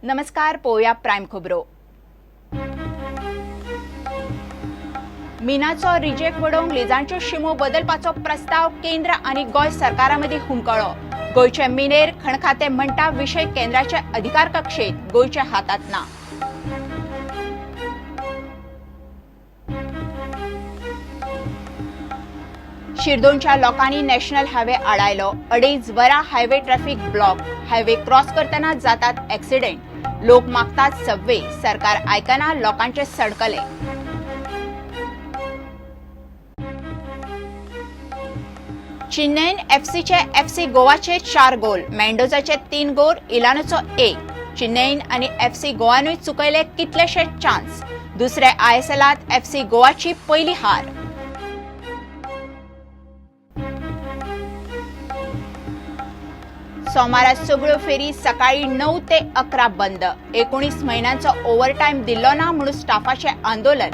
नमस्कार, पोवया प्रायम खबरो. मिनाचो रिजेक्ट वडोवंक लिजांच्यो शिमो बदलपाचो प्रस्ताव केंद्र आनी गोंय सरकारा मदीं हुमकळ्ळो. गोंयचे मिनेर खण खातें म्हणटा विशय केंद्राचे अधिकार कक्षेत, गोंयच्या हातांत ना. शिरदोनच्या लोकांनी नॅशनल हायवे आडायलो. 2.5 वरां highway traffic block. Highway cross करतना जातात ऍक्सिडेंट. लोक मागतात सबवे, सरकार आयकना लोकांचे सडकले. चेन्नईन एफसीचे एफसी गोवाचे 4 गोल, मेंडोजाचे 3 गोल, इलानोचो 1. चेन्नईन आनी एफसी गोवानूय चुकयले कितलेशे चान्स. दुसऱ्या आयएसएलांत एफसी गोवाची पयली हार. सोमारा सगळ्यो फेरी सकाळी 9 ते 11 बंद. 19 म्हयन्यांचो ओव्हरटायम दिल्लो ना म्हणून स्टाफाचें आंदोलन.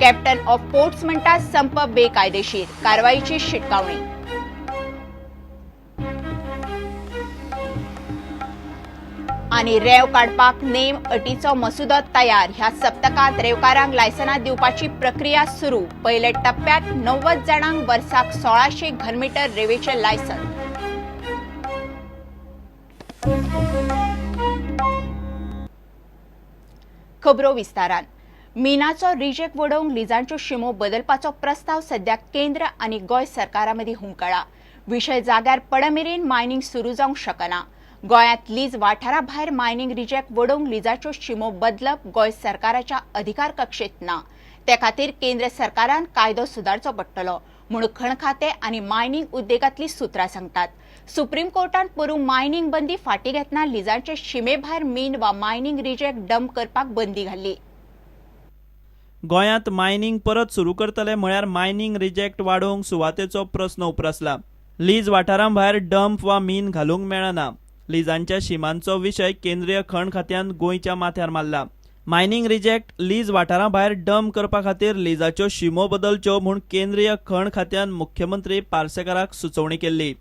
कॅप्टन ऑफ पोर्ट्स म्हणटा संप बेकायदेशीर, कारवाईची शिटकावणी. आनी रेंव काडपाक नेम अटीचो मसुदो तयार. ह्या सप्तकांत रेंवकारांक लायसनां दिवपाची प्रक्रिया सुरू. पयल्या टप्प्यात 90 जाणांक वर्साक 1600 घनमिटर रेंवेचें लायसन. खबरो विस्तारान. मिनाचो रिजेक्ट वडोवंक लिजांच्यो शिमो बदलपाचो प्रस्ताव सध्या केंद्र आनी गोंय सरकारा मदीं हुमकळा. विशय जाग्यार पडमेरेन मायनिंग सुरू जावंक शकना. गोंयांत लीज वाठारा भायर मायनिंग रिजेक्ट वडोवंक लिजाच्यो शिमो बदलप गोंय सरकाराच्या अधिकार कक्षेत ना. ते खातीर केंद्र सरकारान कायदो सुदारचो पडटलो म्हूण खण खातें आनी मायनिंग उद्देगांतली सुत्रां सांगतात. सुप्रीम कोर्टान पोरूं मायनिंग बंदी फाटीं घेतना लिजांचे शिमे भायर मीन वा मायनिंग रिजेक्ट डंप करपाक बंदी घाल्ली. गोंयांत मायनिंग परत सुरू करतले म्हळ्यार मायनिंग रिजेक्ट वाडोवंक सुवातेचो प्रस्न उप्रासला. लीज वाठारां भायर डंप वा मीन घालूंक मेळना. लिजांच्या शिमांचो विशय केंद्रीय खण खात्यान गोंयच्या माथ्यार मारला. मायनिंग रिजेक्ट लीज वाठारां भायर डंप करपा खातीर लिजाच्यो शिमो बदलच्यो म्हूण केंद्रीय खण खात्यान मुख्यमंत्री पार्सेकाराक सुचोवणी केल्ली.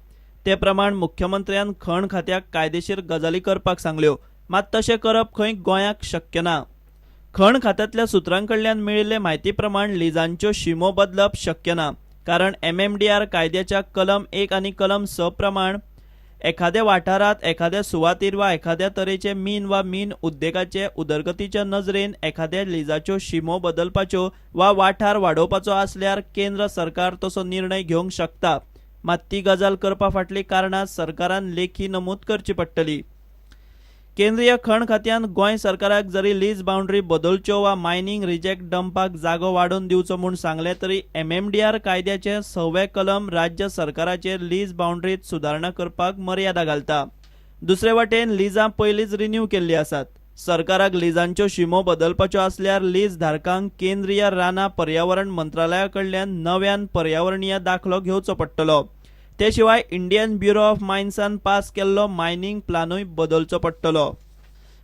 ते प्रमाण मुख्यमंत्र्यान खण खात्याक कायदेशीर गजाली करपाक सांगल्यो, मात तशें करप खंय गोंयाक शक्य ना. खण खात्यांतल्या सुत्रां कडल्यान मेळिल्ले म्हायती प्रमाण लिजांच्यो शिमो बदलप शक्य ना, कारण MMDR कायद्याच्या कलम 1 आनी कलम 6 प्रमाण एखाद्या वाठारांत एखाद्या सुवातीर वा एखाद्या तरेचे मीन वा मीन उद्देगाचे उदरगतीच्या नजरेन एखाद्या लिजाच्यो शिमो बदलपाच्यो वा वाठार वाडोवपाचो आसल्यार केंद्र सरकार तसो निर्णय घेवंक शकता. मात ती गजाल करपा फाटली कारणां सरकारान लेखी नमूद करची पडटली. केंद्रीय खण खात्यान गोंय सरकाराक जरी लीज बावंड्री बदलच्यो वा मायनिंग रिजेक्ट डंपाक जागो वाडोवन दिवचो म्हूण सांगलें तरी MMDR कायद्याचें 6वें कलम राज्य सरकाराचेर लीज बावंड्रीत सुदारणा करपाक मर्यादा घालता. दुसरे वटेन लिजां पयलींच रिन्यू केल्ली आसात. सरकाराक लिजांच्यो शिमो बदलपाच्यो आसल्यार लीज धारकांक केंद्रीय रानां पर्यावरण मंत्रालया कडल्यान नव्यान पर्यावरणीय दाखलो घेवचो पडटलो. ते शिवाय इंडियन ब्युरो ऑफ मायन्सान पास केल्लो मायनिंग प्लानूय बदलचो पडटलो.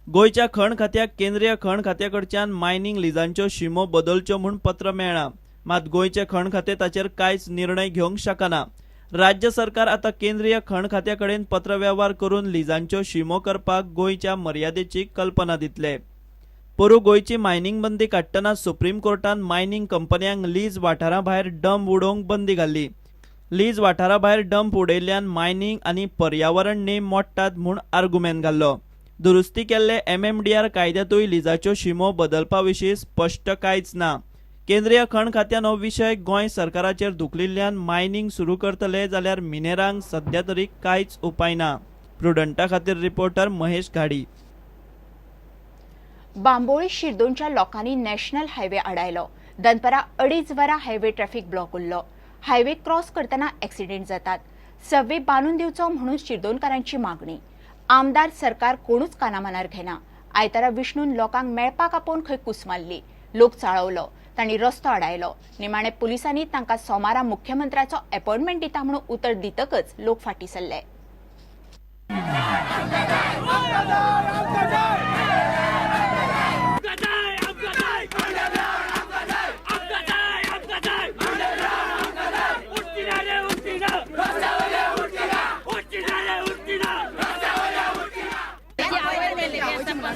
गोंयच्या खण खात्याक केंद्रीय खण खात्या कडच्यान मायनिंग लिजांच्यो शिमो बदलच्यो म्हूण पत्र मेळ्ळां, मात गोंयचें खण खातें ताचेर कांयच निर्णय घेवंक शकना. राज्य सरकार आतां केंद्रीय खण खात्या कडेन पत्रवेव्हार करून लिजांच्यो शिमो करपाक गोंयच्या मर्यादेची कल्पना दितले. पोरूं गोंयची मायनिंग बंदी काडटना सुप्रीम कोर्टान मायनिंग कंपन्यांक लीज वाठारा भायर डंप उडोवंक बंदी घाल्ली. लीज वाठारा भायर डंप उडयल्ल्यान मायनिंग आनी पर्यावरण नेम मोडटात म्हूण आर्गुमेंत घाल्लो. दुरुस्ती केल्ले MMDR कायद्यांतूय लिजाच्यो शिमो बदलपा विशीं स्पश्ट कांयच ना. केंद्रीय खण खात्यान हो विशय गोंय सरकाराचेर धुकलिल्ल्यान मायनिंग सुरू करतले जाल्यार मिनेरांक सध्या तरी कांयच उपाय ना. प्रुडंटा खातीर रिपोर्टर महेश घाडी. बांबोळी शिरदोनच्या लोकांनी नॅशनल हायवे आडायलो. दनपरां 2.5 वरां हायवे ट्रॅफिक ब्लॉक उरलो. हायवे क्रॉस करतना ऍक्सिडेंट जातात. सबवे बांदून दिवचो म्हणून शिरदोनकारांची मागणी. आमदार सरकार कोणूच कानामनार घेना. आयतारा विष्णून लोकांक मेळपाक आपोवन खंय कूस मारली. लोक चाळवलो, तांणी रस्तो आडायलो. निमाणे पुलिसांनी तांकां सोमारा मुख्यमंत्र्याचो अपॉयंटमेंट दिता म्हणून उतर दितकच लोक फाटीं सरले.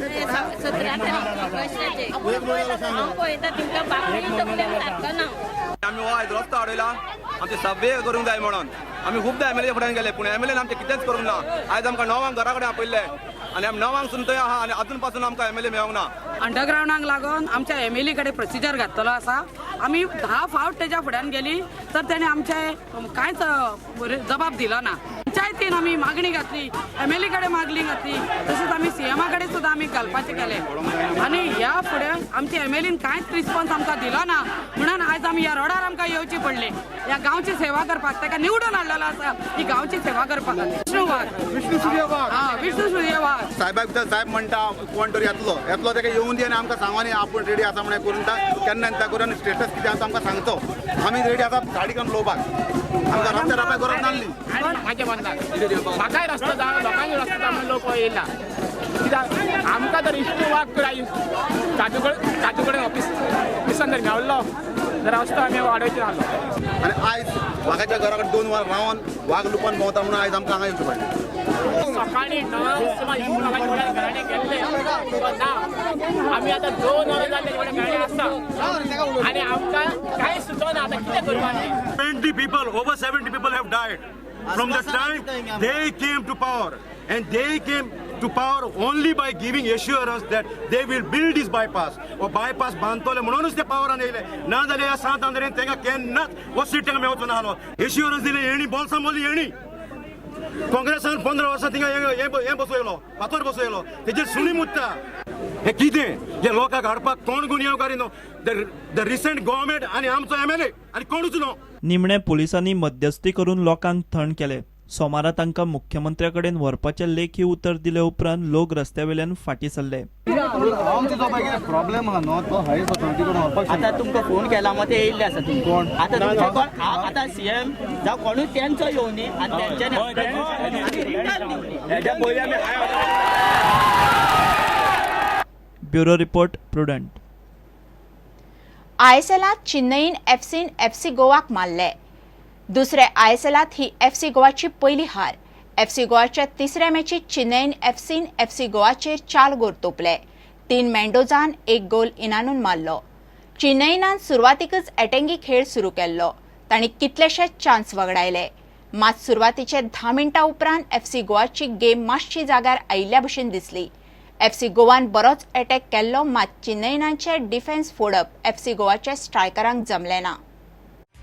17 तारीख ऑगस्टाचे. हांव पळयता तिंका बापूय तकलेक सारको ना. आमी हो आयज रस्तो आडयला आमचे सगळे करूंक जाय म्हणून. आमी खूबदां एमएलए फुड्यान गेले, पूण एमएलएन आमचें कितेंच करूंक ना. आयज आमकां 9 घरा कडेन आपयल्ले आनी आमी 9 सुन थंय आहा आनी अजून पासून आमकां एमएलए मेळोंक ना. अंडरग्रावंडाक लागून आमच्या एम एल ए कडेन प्रोसिजर घातलेलो आसा. आमी 10 फावट तेज्या फुड्यान गेली तर तेणे आमचे कांयच जबाब दिलो ना. पंचायतीन आमी मागणी घातली, एम एल ए कडेन मागणी घातली, तशेंच आमी सीएमा कडेन सुद्दां आमी घालपाचें केलें आनी ह्या फुडें आमच्या एम एल एन कांयच रिस्पॉन्स आमकां दिलो ना म्हणून आयज आमी ह्या रोडार आमकां येवची पडली. ह्या गांवची सेवा करपाक ताका निवडून हाडलेलो आसा, ही गांवची सेवा करपाक. विष्णू वाघ. विष्णू सूर्य वाघ. हा, विष्णू सूर्य वाघ. साहेबाक विचार, साहेब म्हणटा कोण तरी येतलो येतलो, ताका येवन दी आनी आमकां सांगो न्ही आपूण रेडी आसा म्हणून करून केन्ना येता करून आनी स्टेटस कितें आसा आमकां सांगचो. आमी रेडी आसा गाडी घेवन लोवपाक, आमकां रस्त्यार रावपाक गरज नासली. म्हाजे मतान म्हाकाय रस्तो जाय, लोकांक रस्तो जाय म्हणून लोक येयला. कित्याक आमकां जर इश्ट वाग ताजे कडेन ताजे कडेन ऑफिस ऑफिसान जर मेळ्ळो जाल्यार रस्तो आमी वाडोवचे आसलो. आनी आयज वागाच्या घरा कडेन 2 वर रावन वाग लुपून भोंवता म्हणून आयज आमकां हांगा येवचें पडलें. सकाळी 9 सुमार इश्ट वागाच्या घराणे गेल्ले ना, आमी आतां 2 वरां जाले घराणे आसा आनी आमकां कांय सुचना आतां कितें करपाचें. 20 people, over 70 people have died from the time they came to power. And they came to power only by giving assurance that they will build this bypass. हो bypass बांदतले म्हणूनच ते पावरान येयले, ना जाल्यार ह्या सांत आंद्रेन तांकां केन्नाच हो सीट तांकां मेळचो नासलो. एश्युरन्स दिले हेणी, बोल्सां मोडली हेणी. काँग्रेसान 15 वर्सां थिंगा हें बसयलो, फातर बसयलो, तेजेर सुणी मुत्ता. हे कितें हे लोकांक हाडपाक कोण गुन्यांवकारी न्हू, the recent government आनी आमचो एमएलए आनी कोणूच न्हू. निमणे पुलिसांनी मध्यस्थी करून लोकांक थंड केले. सोमारा तांकां मुख्यमंत्र्या कडेन व्हरपाचें लेखी उतर दिले उपरांत लोक रस्त्यावेल्यान फाटीं सरले. आमचो जो पळय कितें प्रॉब्लेम आहा न्हू तो हायस्ट ऑथॉरिटी कडेन व्हरपाक आता तुमकां फोन केला मग ते येयल्ले आसा तुमी कोण? आता तुमचे कोण आता सीएम जावं कोणूय तेंचो येवनी आनी तेंच्यांनी रिटर्न दिवनी. हेज्या पयलीं आमी ब्युरो रिपोर्ट, प्रुडंट. आयएसएलांत चेन्नईन एफसीन एफसी गोवाक मारले. दुसऱ्या आयएसएलांत ही एफसी गोवाची पयली हार. एफसी गोवाच्या तिसऱ्या मॅचीत चेन्नईन एफसीन एफसी गोवाचेर 4 गोल तोपले. 3 मेंडोजान, 1 गोल इनानून मारलो. चेन्नईनान सुरवातीकच अटॅकिंग खेळ सुरू केल्लो. तांणी कितलेशेच चान्स वगडायले. मात सुरवातीचे 10 मिनटां उपरांत एफसी गोवाची गेम मातशी जाग्यार आयिल्ल्या भशेन दिसली. एफसी गोवान बरोच अटॅक केल्लो, मात चेन्नईनाचे डिफेन्स फोडप एफसी गोवाच्या स्ट्रायकरांक जमलें ना.